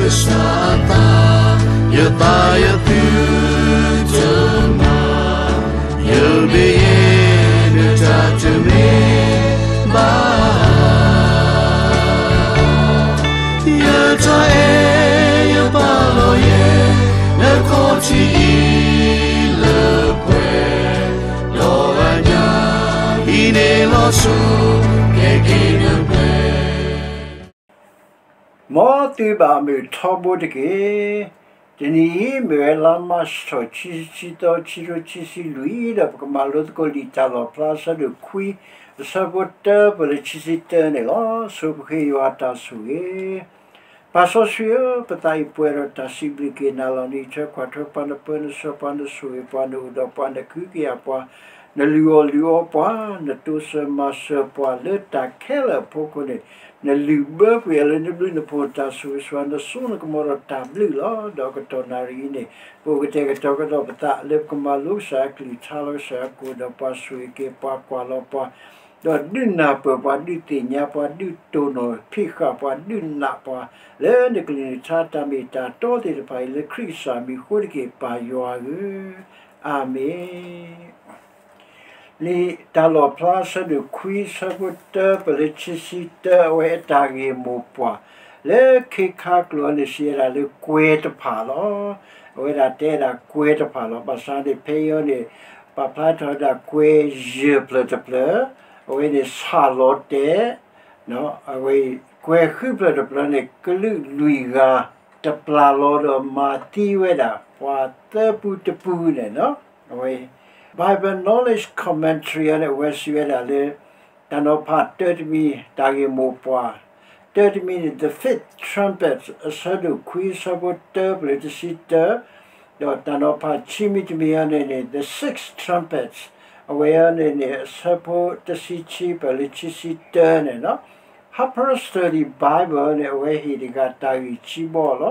ကစၢ်အသး, ယသးယသုတမၤ, ယဘ့ၣ်ယဲနတၢ်တမ့ၢ်ဘၣ်. ယတၢ်အဲၣ်ယပာ်လီၤယဲ, နခီၣ်ထံးအံၤလၢပှဲၤ, ဒီးအညၣ်, ဟံးန့ၢ်လီၤဆူ, ကဲက့ၤနပှဲၤ မ်သုဘၣ်မုာ်ထီဘိတက့ၢ်. တနံၤအံၤ မ့ၢ်ဝဲလါမၢ်ၡး ခံဆံသီ ခံကထိခံဆံလွံၢ် ဒီးပကမၤလိသကိးလံာ်တၢ်လီၣ်ဖျါ အဆၢဒိၣ်ခွံ အဆၢဖိတၢ ပလၢခံဆံတၢန့ၣ်လီၤ. ဆိပဃ့ယွၤတၢ်ဆိၣ်ဂ့ၤ ပၢ်စီဆှံဧၢ, ပသးအံၤပှဲၤဒီးတၢ်စံးဘျုးက့ၤနၤလီၤ. နအံးထွဲကွၢ်ထွဲပှၤ, နပၢနဆှၢပှၤ, နဆိၣ်ဂ့ၤပှၤ, နအိၣ်ဒီးပှၤ, နကဟုကယာ်ပှၤ, နလုၢ်အီၣ်လုၢ်အီပှၤ, နတိစၢၤမၤစၢၤပှၤလၢတၢ်ခဲလၢာ်အဖီခိၣ်န့ၣ်, နလုၢ်ဘၢကွံာ်အီၤလၢနဘျုးနဖှိၣ်တၢ်ဆိၣ်ဂ့ၤဆိၣ်ဝါ, နစိနကမီၤဒီးတၢ်ဘျုးလီၤ. ဒီးကတီၢ်နၣ်ရံၣ်အံၤန့ၣ်, ပအိၣ်ကတဲာ်ကတီၤကဒီးပသးလၢပကမၤလိကစၢ်အကလုၢ် ထါလီၤကစၢ်အကလုၢ်, ဒီးပှၤဆိၣ်ဂ့ၤက့ၤပှၤ, ကွၢ်လီၤပှၤ ဒီးဒုးနၢ်ပၢၢ်ပှၤ, ဒုးသ့ၣ်ညါပှၤ, ဒုးတိၢ်နီၣ်ဖံးဃာ်ပှၤ, ဒုးနာ်ပှၤ လၢနကလုၢ်နကထါတၢ်မ့ၢ်တၢ်တီသ့ၣ်တဖၣ်အံၤ လၢခရံာ်ကစၢ်မံၤအဃိတက့ၢ်, ပၢ်ယွၤဧၢ, အၤမ့ၣ်. လံာ်တၢ်လီၣ်ဖျါ အဆၢဒိၣ်ခွံ အဆၢဖိတၢ ပလၢခံဆံတၢ အဝဲအတၢ်ဂ့ၢ်မိၢ်ပှၢ် လၢခ့ခါကျိာ်အံၤန့ၣ် စံးဝဲဒၣ်လၢကွဲၤတဖၣ်လီၤ. အဝဲဒၣ်တဲဝဲဒၣ်ကွဲၤတဖၣ်လီၤ. ဘၣ်ဆၣ်န့ၣ် ဖဲအံၤန့ၣ် ပာ်ဖျါထီၣ်ဝဲဒၣ်ကွဲၤယဲၢ်ဖျၢၣ်တဖျၢၣ်, အဝဲန့ၣ်ဆၣ်လီၤတဲာ် အဝဲ ကွဲၤဃုဖျၢၣ်တဖျၢၣ်န့ၣ် ကလုာ်လွံၢ်ဂၤ တပျၢ်လီၤဒီးမၤသံဝဲဒၣ် ပှၤသၢပူတပူန့ၣ်လီၤ. အဝဲ Bible Knowledge Commentary အံၤန့ၣ် အဝဲစံးဝဲဒၣ်လၢ တၢ်နီၤဖးတၢတမံၤ တၢ်ဂ့ၢ်မိၢ်ပှၢ် တၢတမံၤန့ၣ် The Fifth Trumpet အဆၢဒိၣ်ခွံ အဆၢဖိတၢ ပလၢတဆံတၢ ဒီးတၢ်နီၤဖးခံမံၤတမံၤအံၤန့ၣ်န့ၣ် The Sixth Trumpet အဝဲအံၤန့ၣ်န့ၣ် အဆၢဖိတဆံခံ ပလၢခံဆံတၢန့ၣ်လီၤ. Harper's Study Bible န့ၣ် အဝဲဟ့ၣ်တဂၤတၢ်ဂ့ၢ်ခံဘီလီၤ.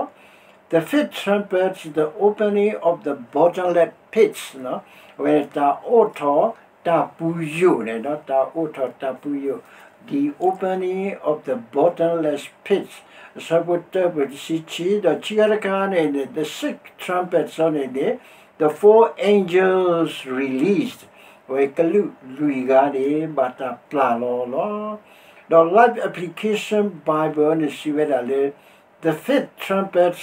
The fifth trumpet, the opening of the bottomless pits န့ၣ်, အဝဲန့ၣ်တၢ်အိးထီၣ်တၢ်ပူၤယိာ်န့ၣ်လီၤ. တၢ်အိးထီၣ်တၢ်ပူၤယိာ် The opening of the bottomless pits အဆၢဖိတၢ ပလၢတဆံခံ ဒီးခံဂၤတခါန့ၣ်န့ၣ် the sixth trumpet အံၤန့ၣ်န့ၣ် the four angels released အဝဲကလုာ်လွံၢ်ဂၤန့ၣ် ဘၣ်တၢ်ပျၢ်လီၤလီၤ. ဒီး Life Application Bible န့ၣ် စံးဝဲဒၣ်လၢ The fifth trumpet,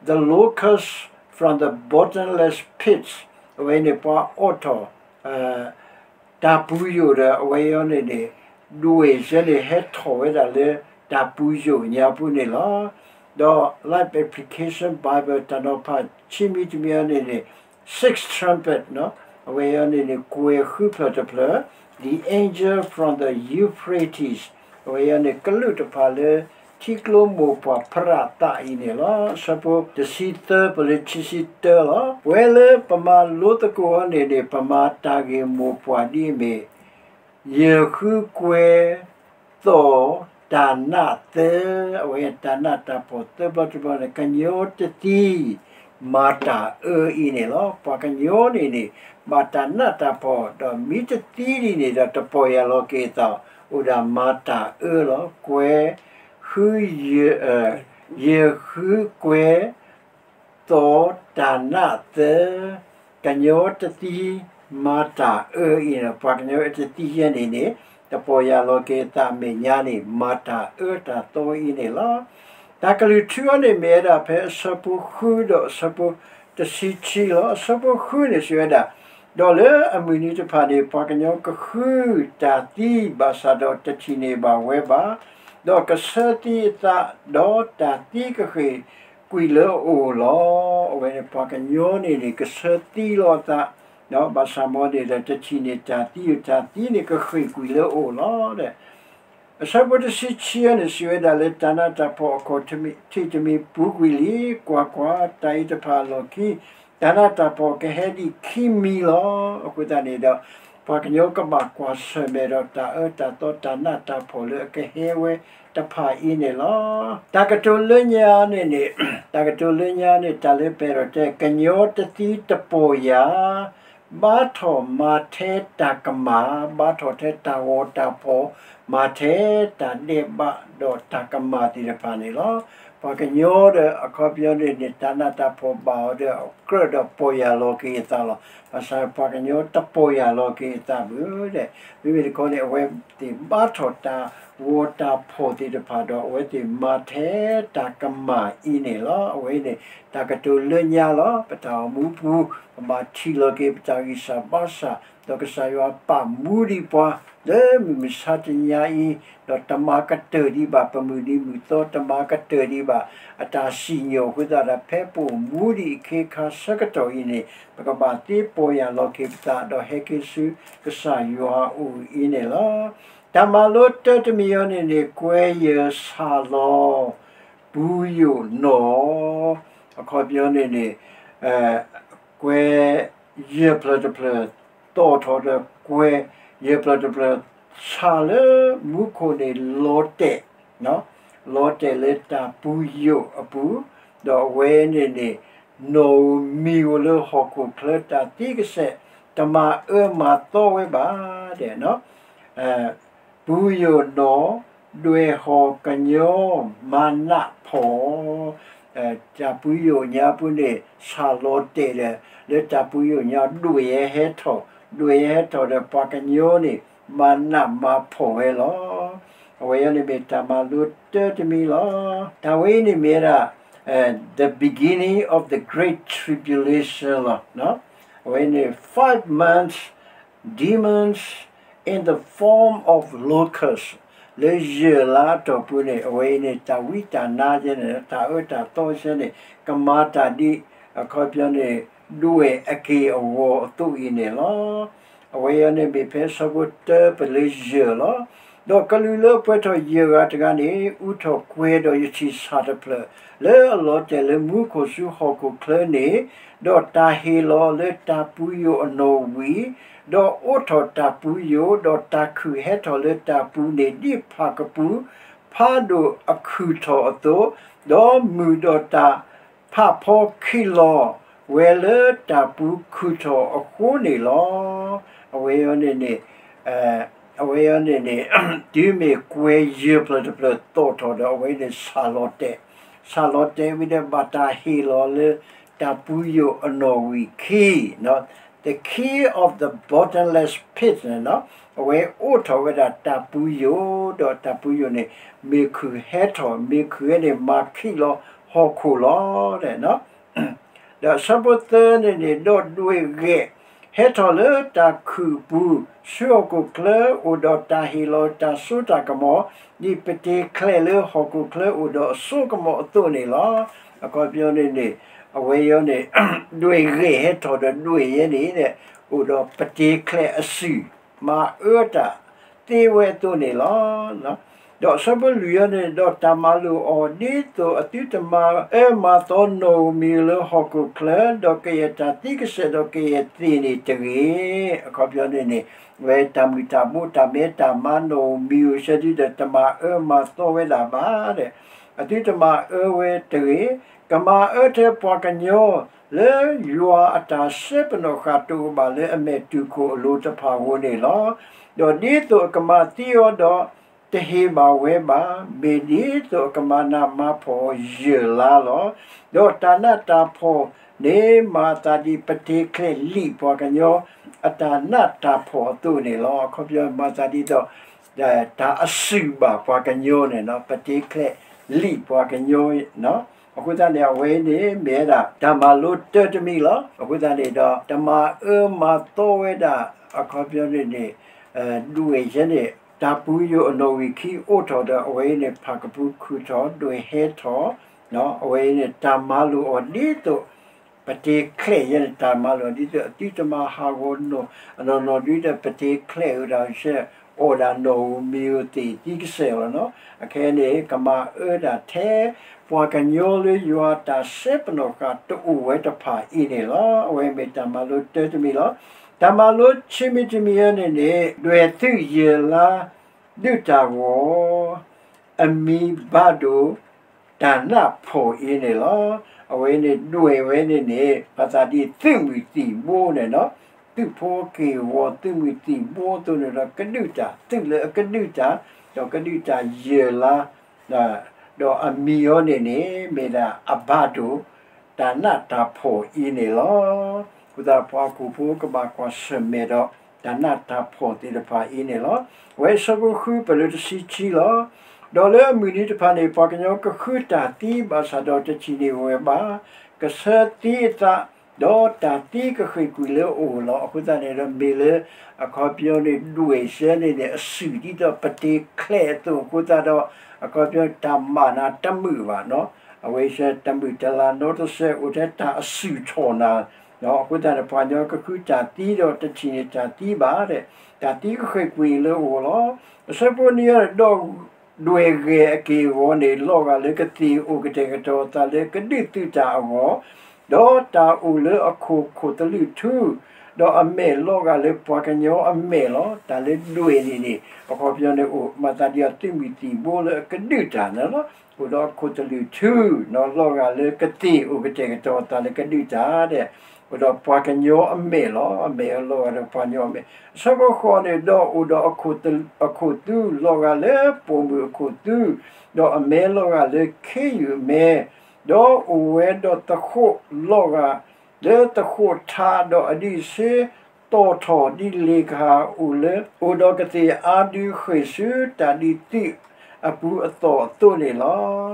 the locusts from the bottomless pits အဝဲန့ၣ်ပှၤအိးထီၣ် တၢ်ပူၤယိာ်ဒီး အဝဲအံၤန့ၣ်န့ၣ် ဒွဲၣ်စ့န့ၣ် ဟဲထီၣ်ဝဲဒၣ်လၢတၢ်ပူၤယိာ်ညါပူၤန့ၣ်လီၤ. ဒီး Life Application Bible တၢ်နီၤဖးခံမံၤတမံၤအံၤန့ၣ်န့ၣ် sixth trumpet အဝဲအံၤန့ၣ်န့ၣ် ကွဲၤဃုဖျၢၣ်တဖျၢၣ် The angel from the Euphrates အဝဲအံၤန့ၣ် ကလုာ်တဖၣ်လၢ ထံကျိမိၢ်ပှၢ်ဖရးသးအံၤန့ၣ်လီၤ. အဆၢဖိတဆံသၢ ပလၢခံဆံတၢလီၤ. ပဝဲလၢပမၤလိသကိးအံၤန့ၣ်န့ၣ် ပမၤတၢ်ဂ့ၢ်မိၢ်ပှၢ်ဒ်အမ့ၢ် ယဲၢ်ဃုကွဲၤ သီၣ် တၢ်နးသၢ, အဝဲတၢ်နးတၢ်ဖှီၣ်သၢဘျီတဘျီန့ၣ် ကညီတသံ မၤတၢ်အၢအံၤန့ၣ်လီၤ. ပှၤကညီန့ၣ်န့ၣ် ဘၣ်တၢ်နးတၢ်ဖှီၣ် ဒီးမ့ၢ်တသံဒ်န့ၣ်ဒီး တပီၢ်ယၢ်လီၤက့ၤအသး အိၣ်ဒၣ်မၤတၢ်အၢလီၤ. ကွဲၤ ဃု ယဲၢ်ဃုကွဲၤ သီၣ် တၢ်နးသၢ, ကညီတသံ မၤတၢ်အၢအံၤန့ၣ်, ပှၤကညီတသံယဲန့ၣ်န့ၣ် တပီၢ်ယၢ်လီၤက့ၤအသးအမဲာ်ညါန့ၣ် မၤတၢ်အၢတၢ်သီအံၤန့ၣ်လီၤ. တၢ်ကလုၢ်ထူအံၤန့ၣ်မ့ၢ်ဝဲဒၣ်ဖဲအဆၢဖိဃုဒီးအဆၢဖိတဆံခံလီၤ. အဆၢဖိဃုန့ၣ်စံးဝဲဒၣ်, ဒီးလၢအမုၢ်နံၤတဖၣ်န့ၣ် ပှၤကညီကဃုတၢ်သံဘၣ်ဆၣ်ဒီးတထံၣ်န့ၢ်ဘၣ်ဝဲဘၣ် ဒီးကဆၢသံအသး, ဒီးတၢ်သံကဃ့ၢ်ကွံာ်လၢအအိၣ်လီၤ. အဝဲန့ၣ်ပှၤကညီန့ၣ်န့ၣ် ကဆၢသံလီၤအသး, ဒီးဘၣ်ဆၣ်မ်န့ၣ်ဒီး တထံၣ်န့ၢ်တၢ်သံ, တၢ်သံန့ၣ်ကဃ့ၢ်ကွံာ်လၢအအိၣ်လီၤ. အဆၢဖိတဆံခံန့ၣ် စံးဝဲဒၣ်လၢတၢ်နးတၢ်ဖှီၣ်အခီၣ်ထံးတမံၤပူၤကွံာ်လံ, ကွၢ်ကွၢ်, တၢ်အံၤတဖၣ်အလီၢ်ခံ တၢ်နးတၢ်ဖှီၣ်ကဟဲဒံးခံမံၤလီၤ. အဃိသတးန့ၣ်ဒီး ပှၤကညီကဘၣ်ကွၢ်ဆၢၣ်မဲာ်ဒီးတၢ်အၢတၢ်သီတၢ်နးတၢ်ဖှီၣ်လၢအကဟဲဝဲတဖၣ်အံၤန့ၣ်လီၤ. တၢ်ကတိၤလၢညါန့ၣ်န့ၣ်, တၢ်ကတိၤလၢညါန့ၣ် တၢ်လၢပအဲၣ်ဒိးတဲ ကညီတသံတပီၢ်ယၢ် ဘါထီၣ်မၤထဲတၢ်ကမၣ်, ဘါထီၣ်ထဲတၢ်ဂီၤတၢ်ဖီၣ်, မၤထဲတၢ်ဒဲးဘးဒီးတၢ်ကမၣ်သ့ၣ်တဖၣ်န့ၣ်လီၤ. ပှၤကညီဒီးအခီပညီန့ၣ်န့ၣ် တၢ်နးတၢ်ဖှီၣ်ဘၣ်အီၤဒီး ကြၢးဒီးပီၢ်ယၢ်လီၤက့ၤအသးလီၤ. ဘၣ်ဆၣ်ပှၤကညီတပီၢ်ယၢ်လီၤက့ၤအသးဘၣ်ဒီး မ့မ့ၢ်တခီန့ၣ် အဝဲသ့ၣ်ဘါထီၣ်တၢ်ဂီၤတၢ်ဖှီၣ်သ့ၣ်တဖၣ်ဒီး အဝဲသ့ၣ်မၤထဲတၢ်ကမၣ်အံၤန့ၣ်လီၤ. အဝဲန့ၣ် တၢ်ကတိၤလၢညါလီၤ. ပတၢ်အိၣ်မူပူၤ ပဘၣ်ထံၣ်လီၤက့ၤပတၢ်ဂံၢ်စၢ်ဘါစၢ်, ဒီးကစၢ်ယွၤပာ်မူဒံးပှၤ လၢမုၢ်မဆါတနံၤအံၤ, ဒီးတမၤကတၢၢ်ဒံးဘၣ် ပမုၢ်နံၤမုၢ်သီ, တမၤကတၢၢ်ဒံးဘၣ် အတၢ်စံၣ်ညီၣ်အဃိသတးဒီး ဖဲပအိၣ်မူဒံးအခ့အခါဆၢကတီၢ်အံၤန့ၣ် ပကဘၣ်သ့ပီၢ်ယၢ်လီၤက့ၤပသး ဒီးဟဲက့ၤဆူကစၢ်ယွၤအအိၣ်အံၤန့ၣ်လီၤ. တၢ်မၤလိတၢတမံၤအံၤန့ၣ်န့ၣ် ကွဲယဲၢ်ဆၣ်လီၤ ပူၤယိာ်နီၢ်, အခီပညီန့ၣ်န့ၣ် ကွဲယဲၢ်ဖျၢၣ်တဖျၢၣ် သီၣ်ထီၣ်ဒီးကွဲယဲၢ်ဖျၢၣ်တဖျၢၣ် ဆၣ်လၢမူခိၣ်န့ၣ်လီၤတဲာ်, လီၤတဲာ်လၢတၢ်ပူၤယိာ်အပူၤ, ဒီးအဝဲန့ၣ်န့ၣ် နီၣ်ဧိၤမံၤဧိၤလၢဟီၣ်ခိၣ်ချၢတၢ်သံကစဲး တမၤအၢမၤသီဝဲဘၣ်ဒီး ပူၤယိာ်နီၢ် ဒွဲၣ်ဟီၣ်ကညီ မၤနးဖှီၣ်, တၢ်ပူၤယိာ်ညါပူၤန့ၣ် ဆၣ်လီၤတဲာ်ဒီး လၢတၢ်ပူၤယိာ်ညါ ဒွဲၣ်ယဲဟဲထီၣ်, ဒွဲၣ်ယဲဟဲထီၣ်ဒီးပှၤကညီန့ၣ် မၤနးမၤဖှီၣ်ဝဲလီၤ. အဝဲအံၤန့ၣ်မ့ၢ်တၢ်မၤလိတၢတမံၤလီၤ. တၢ်ဝဲအံၤန့ၣ်မ့ၢ်ဝဲဒၣ် the beginning of the great tribulation လီၤ. အဝဲန့ၣ် five months demons in the form of locusts လၢယဲၢ်လါအတီၢ်ပူၤန့ၣ် အဝဲအံၤန့ၣ် တၢ်ဝံတၢ်နါယဲန့ၣ် တၢ်အၢတၢ်သီယဲန့ၣ် ကမၤတၢ်ဒ် အခီပညီန့ၣ် ဒွဲၣ်အက့ၢ်အဂီၤအသိးအံၤန့ၣ်လီၤ. အဝဲအံၤန့ၣ်မ့ၢ်ဖဲဆၢဖိတၢပလၢယဲၢ်လီၤ. ဒီးကလူးလၢအပှဲၤထီၣ်ယဲၢ်ဂၤတဂၤန့ၣ် အူထီၣ်ကွဲၤဒီးယထံၣ်ဆၣ်တဖျၢၣ် လၢအလီၤတဲာ်လၢမူခိၣ်ဆူဟီၣ်ခိၣ်ချၢန့ၣ်, ဒီးတၢ်ဟ့ၣ်လီၤလၢတၢ်ပူၤယိာ်အနီၣ်ဝံၤ, ဒီးအိးထီၣ်တၢ်ပူၤယိာ်, ဒီးတၢ်ခုၣ်ဟဲထီၣ်လၢတၢ်ပူၤန့ၣ် ဒ်ဖၣ်ကပူၤဖးဒိၣ်အခုၣ်ထီၣ်အသိး, ဒီးမုၢ်ဒီးတၢ်ဖးဖီခံးလီၤဝဲလၢတၢ်ပူၤခုၣ်ထီၣ်အဃိန့ၣ်လီၤ. အဝဲအံၤန့ၣ်န့ၣ် အဝဲအံၤန့ၣ်န့ၣ် တုၤမ့ၢ်ကွဲၤယဲၢ်ဖျၢၣ်တဖျၢၣ်သီၣ်ထီၣ်ဒီး အဝဲန့ၣ်ဆၣ်လီၤတဲာ်, ဆၣ်လီၤတဲာ်ဝံၤဒီးဘၣ်တၢ်ဟ့ၣ်လီၤလၢတၢ်ပူၤယိာ်အနီၣ်ဝံၤခံ the key of the bottomless pit န့ၣ်လီၤ. အဝဲအိးထီၣ်ဝဲဒၣ်တၢ်ပူၤယိာ် ဒီးတၢ်ပူၤယိာ်န့ၣ် မ့ၢ်ခုၣ်ဟဲထီၣ်, မ့ၢ်ခုၣ်ဟဲန့ၣ်မၤခံးလီၤဟီၣ်ခိၣ်လီၤ. ဒီးအဆၢဖိသၢန့ၣ်န့ၣ် ဒီးဒွဲၣ်ဂဲၤဟဲထီၣ်လၢတၢ်ခုၣ်အပူၤ, ဆူဟီၣ်ခိၣ်ချၢအိၣ်ဒီးတၢ်ဟ့ၣ်လီၤတၢ်စိတၢ်ကမီၤ, ဒ်ပတ့ချဲးလၢဟီၣ်ခိၣ်ချၢအိၣ်ဒီးအစိကမီၤအသိးန့ၣ်လီၤ. အခီပညီန့ၣ်န့ၣ် အဝဲအံၤန့ၣ် ဒွဲၣ်ဂဲၤဟဲထီၣ်ဒီးဒွဲၣ်ယဲန့ၣ် အိၣ်ဒီးပတ့ချဲးအစုၣ် မၤအၢတၢ်သ့ဝဲအသိးန့ၣ်လီၤ. ဒီးအဆၢဖိလွံၢ်အံၤန့ၣ် ဒီးတၢ်မၤလိာ်အီၤ ဒ်သိးအသုတမၤအၢမၤသီနီၣ်ဧိၤမံၤဧိၤလၢဟီၣ်ခိၣ်ချၢ, ဒီးကယဲၢ်တၢ်သံကစဲးဒီးကယဲၢ်သ့ၣ်န့ၣ်တဂ့ၤ. အခီပညီန့ၣ်န့ၣ် ဝဲတၢ်မုၢ်တၢ်ဘိတၢ်မဲတၢ်မၤနီၣ်ဧိၤမံၤဧိၤ ဆၢဒုဒီးတမၤအၢမၤသီဝဲဒၣ်ဘၣ်ဒီး အသုတမၤအၢဝဲတဂ့ၤ, ကမၤအၢထဲပှၤကညီ လၢယွၤအတၢ်စဲပနီၣ်ဃာ်တအိၣ်ဘၣ်လၢအမဲာ်တူၢ်ခိၣ်အလိၤတဖၣ်အဂီၢ်န့ၣ်လီၤ. ဒီးဒ်သိးအကမၤသံအီၤဒီး တဟ့ၣ်ဘၣ်ဝဲဘၣ်, မ့ၢ်ဒ်သိးအကမၤနးမၤဖှီၣ်အီၤယဲၢ်လါလီၤ. ဒီးတၢ်နးတၢ်ဖှီၣ်န့ၣ် မၤအသးဒ်ပတ့ချဲးလံာ်ပှၤကညီ အတၢ်နးတၢ်ဖှီၣ်အသိးန့ၣ်လီၤ. အခီပညီမၤသးဒ်သိး တၢ်အစုၣ်ဘၣ်ပှၤကညီန့ၣ်လီၤ, ပတ့ချဲးလံာ်ပှၤကညီ အဃိသတးန့ၣ် အဝဲန့ၣ်မ့ၢ်ဝဲဒၣ် တၢ်မၤလိတၢတမံၤလီၤ. အဃိသတးန့ၣ်ဒီး တမၤအၢမၤသီဝဲဒၣ် အခီပညီန့ၣ်န့ၣ် ဒွဲၣ်ယဲန့ၣ် တၢ်ပူၤယိာ်အနီၣ်ဝံာ်ခံအိးထီၣ်ဒီး အဝဲအံၤန့ၣ် ဖၣ်ကပူၤခုၣ်ထီၣ် ဒွဲၣ်ဟဲထီၣ်, အဝဲအံၤန့ၣ် တၢ်မၤလိာ်အီၤဒ်သိး ပတ့ချဲးယဲန့ၣ် တၢ်မၤလိာ်အီၤဒ်သိး အသုတမၤဟးဂီၤနီၣ် အနီၢ်နီၢ်ဒ်ဒီး ပတ့ချဲးဝဲဒၣ် အီၣ်ဒၣ်နီၣ်ဧိၤမံၤဧိၤသ့ၣ်သံကစဲးလီၤနီၤ. အခဲအံၤန့ၣ် ကမၤအၢဒၣ်ထဲ ပှၤကညီလၢယွၤတၢ်စဲပနီၣ်ဃာ်တအိၣ်ဝဲတဖၣ်အံၤန့ၣ်လီၤ. အဝဲမ့ၢ်တၢ်မၤလိတၢတမံၤလီၤ. တၢ်မၤလိခံမံၤတမံၤအံၤန့ၣ်န့ၣ် ဒွဲၣ်သုးယဲၢ်လါ ဒုၣ်တၢ်ဂီၤ အမံၤဘၣ်ဒိ တၢ်နးဖှီၣ်အံၤန့ၣ်လီၤ. အဝဲန့ၣ်ဒွဲၣ်ဝဲန့ၣ်န့ၣ် ပသးဒ်သုးမုၢ်သံၣ်ဘိန့ၣ်နီၤ, သုးဖိက့ၢ်ဂီၤ သုးမုၢ်သံၣ်ဘိအသိးန့ၣ်ဒီး ကဒုၣ်တၢ် သုးလၢအကဒုၣ်တၢ် ဒီးကဒုးတၢ်ယဲၢ်လါ, ဒီးအမံၤအီၤန့ၣ်န့ၣ် မ့ၢ်ဒၣ်အဘၣ်ဒိၣ် တၢ်နးတၢ်ဖှီၣ်အံၤန့ၣ်လီၤ. အဃိသတးပှၤဟီၣ်ခိၣ်ဖိကဘၣ်ကွၢ်ဆၢၣ်မဲာ်ဒီး တၢ်နးတၢ်ဖှီၣ်သ့ၣ်တဖၣ်အံၤန့ၣ်လီၤ. အဝဲအဆၢဖိဃု ပလၢတဆံခံလီၤ. ဒီးလၢအမုၢ်နံၤတဖၣ်န့ၣ် ပှၤကညီကဃုတၢ်သံဘၣ်ဆၣ်ဒီးတထံၣ်န့ၢ်ဝဲဘၣ်, ကဆၢသံအသး, ဒီးတၢ်သံကဃ့ၢ်ကွံာ်လၢအအိၣ်လီၤ. အဃိသတးန့ၣ်ဒီး မ့ၢ်လၢအခီပညီန့ၣ် ဒွဲၣ်စဲန့ၣ်န့ၣ် အစုၣ်ဒ်သိးပတ့ၤချဲးအသိးအဃိသတးဒီး အခီပညီတၢ်မၤနၤတမုာ်ဘၣ်နီၤ, အဝဲစဲတမုာ်တလၤနီတစဲး အိၣ်ထဲတၢ်အစုၣ်ထီၣ်နၤ, အဃိသတးန့ၣ် ပှၤကညီကဃုတၢ်သံဒီးတထံၣ်န့ၢ်တၢ်သံဘၣ်, တၢ်သံကဃ့ၢ်ကွံာ်လၢအအိၣ်လီၤ. အဆၢဖိနွံ ဒီး ဒွဲၣ်ဂဲၤအက့ၢ်အဂီၤန့ၣ် လီၤဂာ်လၢကသ့ၣ်အိၣ်ကတဲာ်ကတီၤအသးလၢကဒုးသုးတၢ်အဂီၢ်, ဒီးတၢ်အိၣ်လၢအခိၣ်ခိၣ်သလုးထူ, ဒီးအမဲာ်လီၤဂာ်လၢပှၤကညီအမဲာ်လီၤ. တၢ်လၢဒွဲၣ်န့ၣ်န့ၣ် အခီပညီန့ၣ်အိၣ်မၤသးဒ်အီၤသုးမုၢ်သံၣ်ဘိလၢအကဒုးတၢ်န့ၣ်လီၤ. အိၣ်ဒီးအခိၣ်သလုးထူ, လီၤဂာ်လၢကသ့ၣ်အိၣ်ကတဲာ်ကတီၤအသးလၢကဒုးတၢ်ဒဲး, အိၣ်ဒီးပှၤကညီအမဲာ်လီၤ. အမဲာ်အလီၤဂာ်ဒီးပှၤကညီအမဲာ်. အဆၢဖိဃိးန့ၣ် ဒီးအိၣ်ဒီးအခိၣ်သူ လီၤဂာ်လၢပိာ်မုၣ်အခိၣ်သူ, ဒီးအမဲလီၤဂာ်လၢခ့ယုၢ်အမဲ, ဒီးအိၣ်ဝဲဒီးသဃိးလီၤဂာ်လၢသဃိးထး, ဒီးအဒံးဆှံတီၢ်ထီၣ်ဒ်လ့ၣ်ကဟၣ်အိၣ်လၢ အိၣ်ဒီးကသ့ၣ်အါဒုးဃ့ၢ်ဆူတၢ်ဒုးသုးအပူၤအသီၣ်အသိးန့ၣ်လီၤ.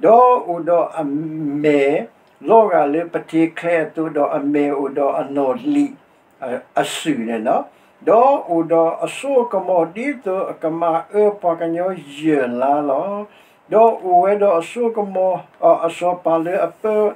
ဒီးအိၣ်ဒီးအမဲာ်လီၤဂာ်လၢပတ့ၤချဲးအသိး, ဒီးအမဲာ်အိၣ်ဒီးအနီၣ်လံာ် အစုၣ်န့ၣ်လီၤ. ဒီးအိၣ်ဒီးအစိအကမီၤဒ်သိးအကမၤအၢပှၤကညီယဲၢ်လါလီၤ. ဒီးအိၣ်ဝဲဒီးအစိကမီၤ အစီၤပၤလၢအပၢ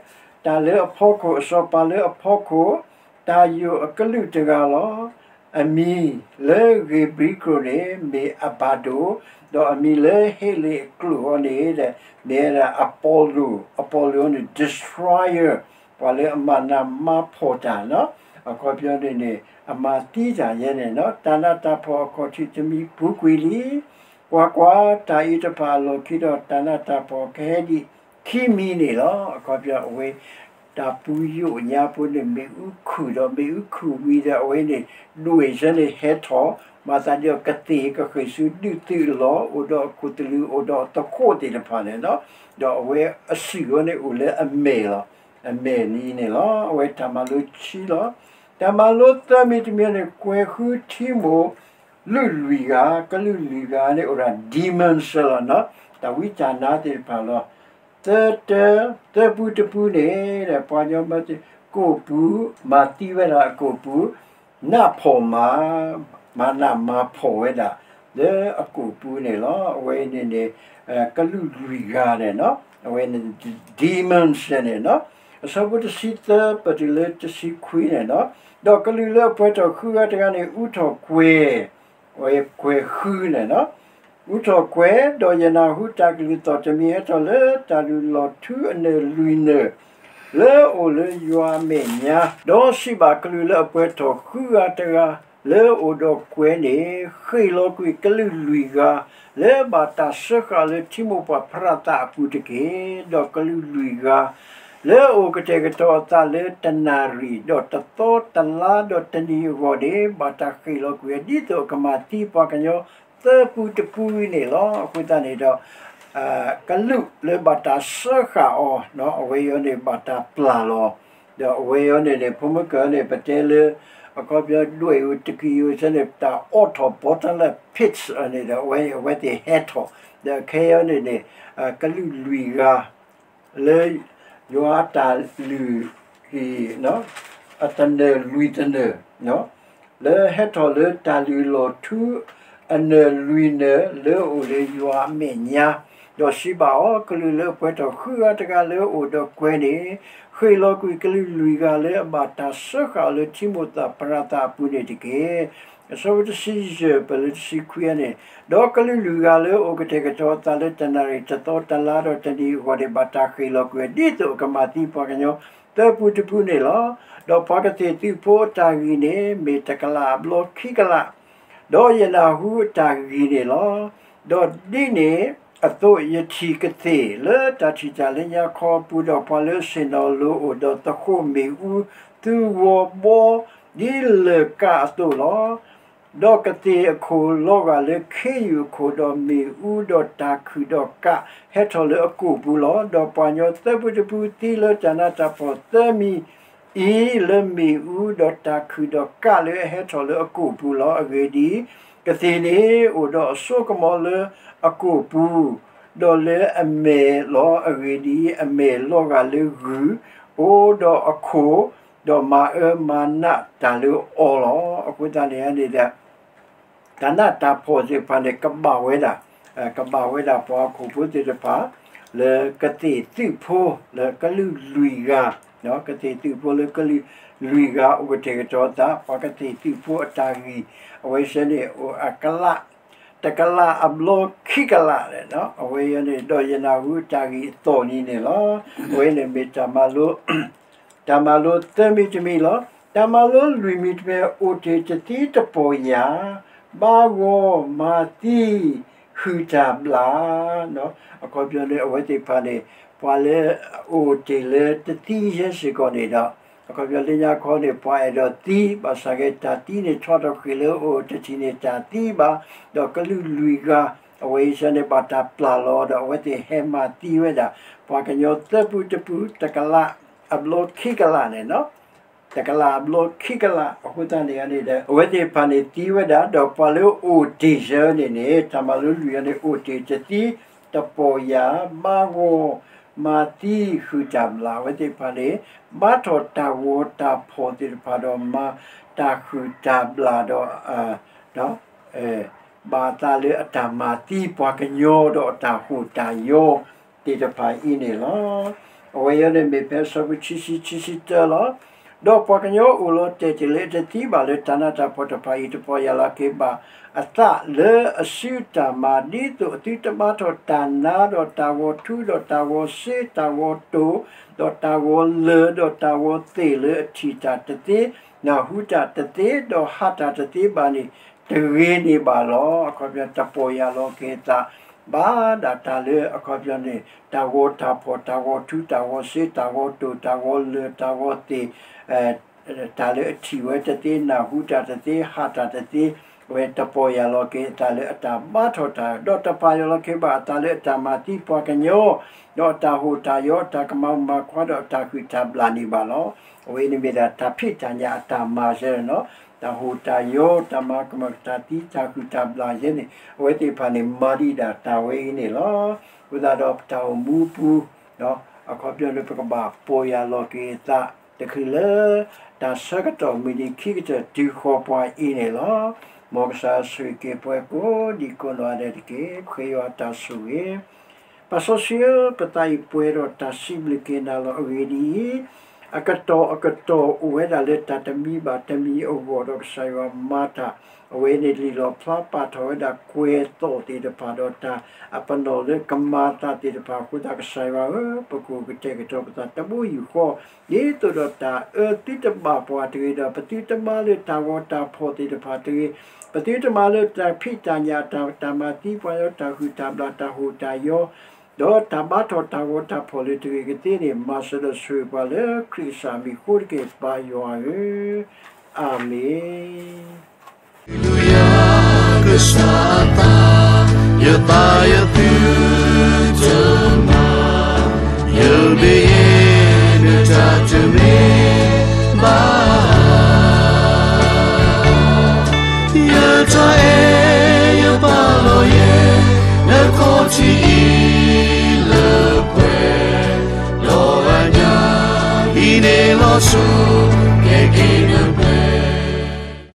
တၢ်လၢအဖီခိၣ်, အစီၤပၤလၢအဖီခိၣ်, တၢ်ယိာ်အကလုာ်တဂၤလီၤ. အမံၤလၢဂ့ၤဘြံၤကျိာ်န့ၣ် မ့ၢ်အဘၣ်ဒိၣ်, ဒီးအမံၤလၢဟ့လ့ၣ်အကျိာ်အီၤန့ၣ် မ့ၢ်ဝဲဒၣ်အပီလူး, အပီလူးအီၤန့ၣ် destroyer, ပှၤလၢအမၤနးမၤဖှီၣ်တၢ်လီၤ. အခီပညီန့ၣ်န့ၣ် အမၤသံတၢ်ယဲန့ၣ်လီၤ. တၢ်နးတၢ်ဖှီၣ်အခီၣ်ထံးတမံၤပူၤကွံာ်လံ. ကွၢ်ကွၢ်, တၢ်အံၤတဖၣ်အလီၢ်ခံဒီး တၢ်နးတၢ်ဖှီၣ်ကဟဲဒံးခံမံၤန့ၣ်လီၤ. အခီပညီအဝဲ တၢ်ပူၤယိာ်ညါဖိန့ၣ် မ့ၣ်အူခုၣ်ဒီး မ့ၣ်အူခုၣ်ဝံၤဒီး အဝဲန့ၣ် ဒွဲၣ်စဲန့ၣ်ဟဲထီၣ်, မၤသးဒ်အီၤကသ့ၣ်ကဃ့ၢ်ဆူဒုးသုးအလီၢ်, အိၣ်ဒီးအခိၣ်သလုး အိၣ်ဒီးအသဃိးသ့ၣ်တဖၣ်န့ၣ်လီၤ. ဒီးအဝဲအစုၣ်အီၤန့ၣ်အိၣ်လၢအမဲာ်လီၤ. အမဲာ်န့ၣ်န့ၣ်လီၤ. အဝဲတၢ်မၤလိခံလီၤ. တၢ်မၤလိသၢမံၤတမံၤန့ၣ် ကွဲၤဃုထံမိၢ် လုၢ်လွံၢ်ဂၤ, ကလုာ်လွံၢ်ဂၤန့ၣ် အိၣ်ဒၣ် demon စၢလီၤနီၤ, တၢ်ဝံတၢ်နါသ့ၣ်တဖၣ်လီၤ. သၢတၢ, သၢပူတပူန့ၣ် ပှၤကညီမ့ၢ်သ့ၣ် ကိာ်ပူၤ, မၤသံဝဲဒၣ်အကိာ်ပူၤ, နးဖှီၣ်မၤ, မၤနးမၤဖှီၣ်ဝဲဒၣ် လၢအကိာ်ပူၤန့ၣ်လီၤ. အဝဲန့ၣ်န့ၣ် ကလုာ်လွံၢ်ဂၤန့ၣ်နီၤ, အဝဲန့ၣ် demon စၢန့ၣ်နီၤ. အဆၢဖိတဆံသၢ ပတုၤလၢတဆံခွံန့ၣ်နီၤ, ဒီးကလုာ်လၢအပှဲၤထီၣ်ဃုဂၤတဂၤန့ၣ် အူထီၣ်ကွဲၤ, အဝဲကွဲၤဃုန့ၣ်နီၤ, အူထီၣ်ကွဲၤ, ဒီးယနၢ်ဟူတၢ်ကလုၢ်သီၣ်တမံၤဟဲထီၣ်လၢတၢ်လုၢ်လီၢ်ထူအနၢၣ်လွံၢ်နၢၣ် လၢအအိၣ်လၢယွၤအမဲာ်ညါ, ဒီးစံးဘၣ်ကလုာ်လၢအပှဲၤထီၣ်ဃုဂၤတဂၤ လၢအအိၣ်ဒီးကွဲၤန့ၣ်, ဃ့ၢ်လီၤကွံာ်ကလုာ်လွံၢ်ဂၤ လၢဘၣ်တၢ်စၢဃာ်လၢထံမိၢ်ပှၢ်ဖရၤသးအပူၤတက့ၢ်. ဒီးကလုာ်လွံၢ်ဂၤ လၢအအိၣ်ကတဲာ်ကတီၤအသးလၢတနၣ်ရံၣ်, ဒီးတသီတလါဒီးတနံၤအဂီၢ်န့ၣ် ဘၣ်တၢ်ဃ့ၢ်လီၤကွံာ် ဒ်သိးအကမၤသံပှၤကညီသၢပူတပူအံၤန့ၣ်လီၤ. အဃိသတးန့ၣ်ဒီး ကလုာ်လၢဘၣ်တၢ်စၢဃာ်အီၤ, အဝဲအံၤန့ၣ် ဘၣ်တၢ်ပျၢ်လီၤ. ဒီးအဝဲအံၤန့ၣ်န့ၣ် ဖိမုၣ်ကၢန့ၣ် ပတဲလၢ အခီပညီဒွဲၣ်အူတကံၢ်အူစဲန့ၣ် တၢ်အိးထီၣ် bottomless pit န့ၣ်ဒီး အဝဲအံၤ အဝဲသ့ၣ်ဟဲထီၣ်, ဒီးခဲအံၤန့ၣ်န့ၣ် ကလုာ်လွံၢ်ဂၤ လၢယွၤအတၢ်လုၢ်ဟံၣ် အတနၢၣ်လွံၢ်တနၢၣ် လၢဟဲထီၣ်လၢတၢ်လုၢ်လီၢ်ထူ အနၢၣ်လွံၢ်နၢၣ် လၢအအိၣ်လၢယွၤအမဲာ်ညါ, ဒီးစံးဘၣ်အီၤ, ကလုာ်လၢအပှဲၤထီၣ်ဃုဂၤတဂၤလၢအအိၣ်ဒီးကွဲၤန့ၣ်, ဃ့ၢ်လီၤကွံာ်ကလုာ်လွံၢ်ဂၤလၢအဘၣ်တၢ်စၢဃာ်အီၤလၢထံမိၢ်သးဖရၤသးအပူၤန့ၣ်တက့ၢ်. အဆၢဖိတဆံယဲၢ် ပတုၤလၢတဆံခွံန့ၣ်, ဒီးကလုာ်လွံၢ်ဂၤလၢအအိၣ်ကတဲာ်ကတီၤအသးလၢတနၣ်ရံၣ် တသီတလါဒီးတနံၤအဂီၢ်န့ၣ် ဘၣ်တၢ်ဃ့ၢ်လီၤကွံာ် ဒ်သိးအကမၤသံပှၤကညီ သၢပူတပူန့ၣ်လီၤ. ဒီးပှၤကသ့ၣ်သုးဖိအတၢ်ဂံၢ်န့ၣ် မ့ၢ်တကလးအဘျီခံကလး, ဒီးယနၢ်ဟူအတၢ်ဂံၢ်န့ၣ်လီၤ. ဒီးဒ်န့ၣ်အသိး ယထံၣ်ကသ့ၣ်လၢတၢ်ထံၣ်တၢ်လၢညါခီအပူၤ ဒီးပှၤလၢအဆ့ၣ်နီၤလိၤအိၣ်ဒီးသဃိးမ့ၣ်အူ သူဝီဘီ ဒ်လၢၢ်ကးအသိးလီၤ. ဒီးကသ့ၣ်အခိၣ်လီၤဂာ်လၢခ့ယုၢ်အခိၣ်, ဒီးမ့ၣ်အူဒီးတၢ်ခုၣ်ဒီးကၣ်ဟဲထီၣ်လၢအကိာ်ပူၤလီၤ. ဒီးပှၤကညီသၢဖုတဖုသံလၢတၢ်နးတၢ်ဖှီၣ်သၢမံၤအံၤ, လၢမ့ၣ်အူဒီးတၢ်ခုၣ်ဒီးကၣ်လၢအဟဲထီၣ်လၢအကိာ်ပူၤလီၤ. အဂ့ၢ်ဒ်အံၤ, ကသ့ၣ်န့ၣ်အိၣ်ဒီးအစိကမီၤလၢအကိာ်ပူၤ, ဒီးလၢအမဲာ်လီၤ. အဂ့ၢ်ဒ်အံၤ, အမဲာ်လီၤဂာ်လၢဂုၢ်, အိၣ်ဒီးအခိၣ်, ဒီးမၤအၢမၤနးတၢ်လၢအီၤလီၤ. အဃိသတးန့ၣ်န့ၣ်ဒီး တၢ်နးတၢ်ဖှီၣ်သ့ၣ်တဖၣ်န့ၣ် ကဘၣ်ဝဲဒၣ်, ကဘၣ်ဝဲဒၣ်ပှၤဟီၣ်ခိၣ်ဖိသ့ၣ်တဖၣ် လၢကသ့ၣ်သုးဖိ လၢကလုာ်လွံၢ်ဂၤ, ကသ့ၣ်သုးဖိလၢကလုာ်လွံၢ်ဂၤ အိၣ်ကတဲာ်ကတီၤအသး ပှၤကသ့ၣ်သုးဖိအတၢ်ဂံၢ်, အဝဲစ့ၢ်န့ၣ် အိၣ်အကလး, တကလးအဘျီခံကလး, အဝဲအံၤန့ၣ် ဒီးယနၢ်ဟူအတၢ်ဂံၢ်အသီၣ်နံၤန့ၣ်လီၤ. အဝဲန့ၣ်မ့ၢ်တၢ်မၤလိ တၢ်မၤလိသၢမံၤတမံၤလီၤ. တၢ်မၤလိလွံၢ်မံၤတမံၤ, အိၣ်တ့ၢ်တသံတပီၢ်ယၢ်, ဘါဂီၤမၤသံ, ဟုၣ်တၢ်ဘျၣ်, အခီပညီန့ၣ် အဝဲသ့ၣ်တဖၣ်န့ၣ် ပှၤလၢအအိၣ်တ့ၢ်လၢတသံယဲၢ်စ့ၢ်ကီးန့ၣ်ဒီး အခီပညီလၢညါခီန့ၣ် ပှၤအဲၣ်ဒိးသံ, ဘၣ်ဆၣ်က့တၢ်သံန့ၣ် ထီထီၣ်ဃ့ၢ်လၢအအိၣ်တထံၣ်န့ၣ်တၢ်သံဘၣ်, ဒီးကလုာ်လွံၢ်ဂၤ, အဝဲအံၤစ့ၢ်န့ၣ် ဘၣ်တၢ်ပျၢ်လီၤဒီး အဝဲသ့ၣ်ဟဲမၤသံဝဲဒၣ် ပှၤကညီသၢဖုတဖု တကလးအဘျီခံကလးန့ၣ်လီၤ. တကလးအဘျီခံကလး အဃိသတးန့ၣ်န့ၣ်ဒီး အဝဲသ့ၣ်တဖၣ်န့ၣ်သံဝဲဒၣ်, ဒီးပှၤလၢအအိၣ်တ့ၢ်စ့ၢ်န့ၣ်န့ၣ် တၢ်မၤလိလွံၢ်ဂၤန့ၣ် အိၣ်တ့ၢ်တသံတပီၢ်ယၢ်, ဘါဂီၤမၤသံ, ဟုၣ်တၢ်ဘျၣ်, အဝဲသ့ၣ်တဖၣ်န့ၣ် ဘါထီၣ်တၢ်ဂီၤတၢ်ဖှီၣ်သ့ၣ်တဖၣ်ဒီး မၤတၢ်ဟုၣ်တၢ်ဘျၣ်ဒီး ဒီး ဘၣ်အသးလၢအတၢ်မၤသံပှၤကညီဒီးအတၢ်ဟူးတၢ်ယီၤသ့ၣ်တဖၣ်အံၤန့ၣ်လီၤ. အဝဲအံၤန့ၣ်မ့ၢ်ဖဲအဆၢဖိခံဆံ ခံဆံတၢလီၤ. ဒီးပှၤကညီအိၣ်လီၤတဲာ်တ့ၢ်လၢအတသံဘၣ်လၢတၢ်နးတၢ်ဖှီၣ်တဖၣ်အံၤ တပီၢ်ယၢ်လီၤက့ၤဘၣ်အသးလၢအစုတၢ်မၤ ဒ်သိးအသုတဘါထီၣ်တၢ်နါ ဒီးတၢ်ဂီၤထူ ဒီးတၢ်ဂီၤစ့ တၢ်ဂီၤတိၢ် ဒီးတၢ်ဂီၤလၢၢ် ဒီးတၢ်ဂီၤသ့ၣ်လၢအထံၣ်တၢ်တသ့ နၢ်ဟူတၢ်တသ့ ဒီးဟးတၢ်တသ့ဘၣ်န့ၣ် တဂ့ၤန့ၢ်ဘၣ်လီၤ. အခီပညီ တပီၢ်ယၢ်လီၤက့ၤအသး ဘၣ်ဒၣ်တၢ်လၢအခီပညီန့ၣ် တၢ်ဂီၤတၢ်ဖှီၣ် တၢ်ဂီၤထူ တၢ်ဂီၤစ့ တၢ်ဂီၤတိၢ် တၢ်ဂီၤလၢၢ် တၢ်ဂီၤသ့ၣ် တၢ်လၢအထံၣ်ဝဲတသ့ နၢ်ဟူတၢ်တသ့ ဟးတၢ်တသ့ အဝဲတပီၢ်ယၢ်လီၤက့ၤအသးလၢအတၢ်ဘါထီၣ်တၢ် ဒီးတပီၢ်ယၢ်လီၤက့ၤဘၣ်အသးလၢအတၢ်မၤသံပှၤကညီ ဒီးအတၢ်ဟူးတၢ်ယီၤ အတၢ်ကမၤမၤခွါ ဒီးအတၢ်ဟုၣ်တၢ်ဘျၣ်န့ၣ်ဘၣ်လီၤ. အဝဲန့ၣ်မ့ၢ်ဒၣ်တၢ်ဖံးတၢ်ညၣ်အတၢ်မၤစ့ၢ်န့ၣ်လီၤ. တၢ်ဟူးတၢ်ယီၤ တၢ်မၤကမၣ်တၢ်သံ တၢ်ဟုၣ်တၢ်ဘျၣ်စ့ၢ်န့ၣ် အဝဲသ့ၣ်တဖၣ်န့ၣ် မၤဒံးဒၣ်တၢ်ဝဲအံၤန့ၣ်လီၤ. အဃိသတးဒီးပတၢ်အိၣ်မူပူၤ အခီပညီန့ၣ် ပကဘၣ်ပီၢ်ယၢ်လီၤက့ၤအသး တချုးလၢ တၢ်ဆၢကတီၢ်မုၢ်နံၤခံကတၢၢ်တုၤဃီၤပှၤအံၤန့ၣ်လီၤ. မ်ကစၢ်ဆိၣ်ဂ့ၤက့ၤပှၤကိးဒံးကိးနီၢ်ဂၤဒဲးတက့ၢ်. ပဃ့ယွၤအတၢ်ဆိၣ်ဂ့ၤ ပၢ်စီဆှံဧၢ, ပသးအံၤပှဲၤဒီးတၢ်စံးဘျုးက့ၤနၤလီၤ. အဂ့ၢ်ဒ်အံၤ, အကတီၢ်အကတီၢ်အိၣ်ဝဲဒၣ်လၢတၢ်တမံၤဘၣ်တမံၤအဂီၢ်ဒီး ကစၢ်ယွၤမၤတၢ် အဝဲန့ၣ်လံာ်လီၣ်ဖျါပာ်ထီၣ်ဝဲဒၣ်ကွဲၤသီၣ်သ့ၣ်တဖၣ်ဒီး တၢ်အပနီၣ်လၢကမၤအသးသ့ၣ်တဖၣ်အဃိသတး ကစၢ်ယွၤဧၢ, ပကအိၣ်ကတဲာ်ကတီၤပသးတဘိယူၢ်ဃီ ဒ်သိးဒီးတၢ်အၢသုတဘၣ်ပှၤတဂ့ၤဒီး ပသုတမၤလၢတၢ်ဂီၤတၢ်ဖှီၣ်သ့ၣ်တဖၣ်တဂ့ၤ, ပသုတမၤလၢတၢ်ဖံးတၢ်ညၣ်တၢ် တၢ်မၤသံပှၤညီ တၢ်ဟုၣ်တၢ်ဘျၣ် တၢ်ဟူးတၢ်ယီၤ ဒီးတၢ်ဘါထီၣ်တၢ်ဂီၤတၢ်ဖှီၣ်လၢတဂ့ၤကသ့န့ၣ် မၤစၢၤဒီးဆိၣ်ဂ့ၤပှၤလၢခရံာ်ကစၢ်အမံၤအဃိတက့ၢ် ပၢ်ယွၤဧၢ, အၤမ့ၣ်. Hallelujah, ကစၢ်အသး, ယသးယသုတမၤ, ယဘၣ်ယဲနတၢ်တမ့ၢ်ဘၣ်. ယတၢ်အဲၣ်ယပာ်လီၤယဲ, နခီၣ်ထံးအံၤလၢပှဲၤ, ဒီးအညၣ်, အံၤန့ၣ်လီၤဆီ, ကဲက့ၤ